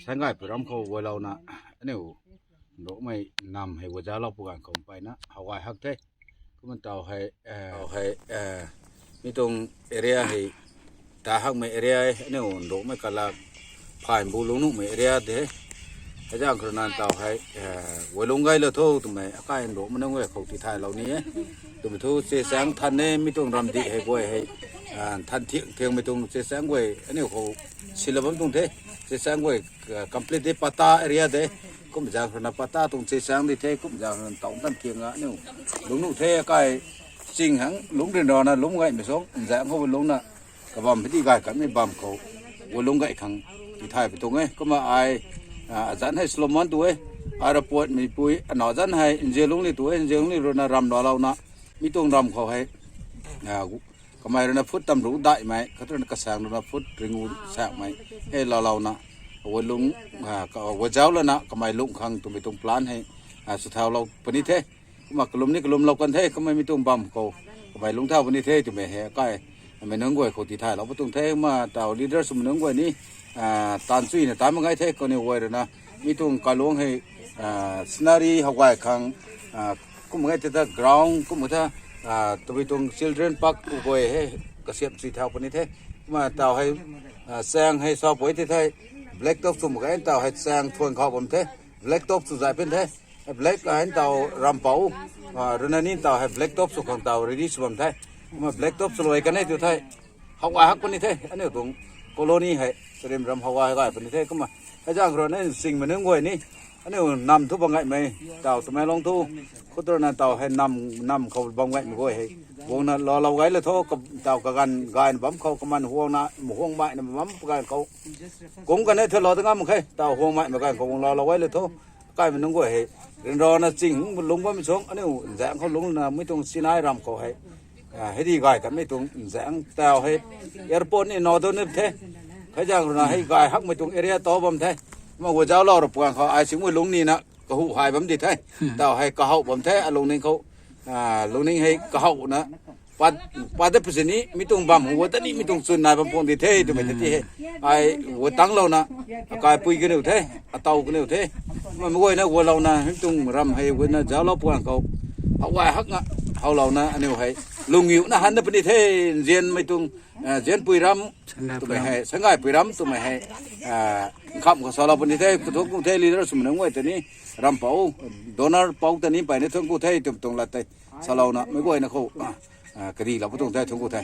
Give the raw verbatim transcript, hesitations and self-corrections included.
Saenggaipui ram khou guaylouna aniu nruhmei nam hei guay zauclou pu ganv khou mpeyna how gay hak the. Kumna taw hei, hei, mi tuang area hei, ta hakmei area e, aniu nruhmei kalak phaymbu lungc nuhmei area de. Hei zaeng khou rui na taw hei, guay lungc gaylou tho twmei akai nruhmei nunc guay khou tithaylou ni e. Twmei thu chesaeng than e, mi tuang ramdih hei guay hei, than thiang thiangmei tuang chesaeng guay aniu khou silou bam tuang the. Chesaeng guay complete de, patta area de. Kum zaeng khou rui na patta tuang chesaeng di the, kum zaeng khou rui na taw than thiang a aniu lungc nuh the, akai ching hang lungc ryanrana lungc gaymei suang nzaeng khou lungcna kabam hei di gay kanmei bam khou guay lungc gay khang tithay pi tuang e. Kumna ai, azanc hei Solomon tu e, ai rapuatmeipui ana zanc hei nzian lungc li tu e, nzian lungc li rui na ram lalouna mi tuang ram khou hei kamei rui na foot tamru daihmei khat rui na kasaeng rui na foot ringu saekmei hei lalouna guay lungc, guay zauc lana kamei lungc khang twmei tuang plan hei swthaulou puni the. Kumna kalum ni kalumlou kan the, kumna mi tuang bam khou kamei lungc thau puni the twmei hei akai mei nunc guay khou tithaylou pu tuang the. Kumna taw leader swmei nunc guay ni taanv chuyna tan mak gay the, kaniw guay rui na mi tuang kailuangc hei scenery how gay khang, kum gay the ta ground kum ta, tabui tuang children park guay hei kasiamh chui thau puni the. Kumna taw hei chaeng hei sapui the thei black top sw mak ge, taw hei chaeng thuan khou bam the, black top sw zay pun the. Black hei taw rampouc rui na ni taw hei black top sw khang taw ready sw bam the. Kumna black top swluai kan e tu thei how gay hak puni the, aniu tuang colony hei karim ram how gay gay puni the. Kumna hei zaeng khou rui na singmei nunc guay ni aniu nam thu bam gaymei, taw Tamenglong thu khut rui na taw hei nam, nam khou bam gaymei guay hei guangna laalou gay le tho, taw kaganv gayna bam khou kaman huangna huang maina bam ganv khou kung kan e thulou ta ngam khe, taw huang maimei ganv khou guang laalou gay le tho. Kaimei nunc guay hei ryanrana ching lungc bammei suang aniu nzaeng khou lungcna mi tuang Sinai ram khou hei hei di gay kanmei tuang nzaeng taw hei airport ni na tu ni the. Hei zaeng rui na hei gay hakmei tuang area ta bam the. Kumna guay zauclou ra pu ganv khou ai singmei lungc nina kahu hay bam di the. Taw hei kahow bam the, alungning khou, lungning hei kahowna pat, pat de pasi ni mi tuang bam guay ta ni mi tuang chwn nai bam puang di the twmei ta ti hei ai guay tangclouna akaipui kaniw the, ataw kaniw the. Kumna meic guayna guaylouna mi tuang ram hei guayna zauclou pu ganv khou how gay hakna howlouna aniu hei lungniuna han na puni the. Nzianmei tuang, Nzianpui ram twmei hei, Saenggaipui ram twmei hei nkham khou salou puni the. Thuanc ku the, leader swmei nunc guay ta ni, rampouc, donor pou ta ni mpeyna thuanc ku the twmei tuang lat tei salouna meic guayna khou karilou pu tuang the, thuanc ku the.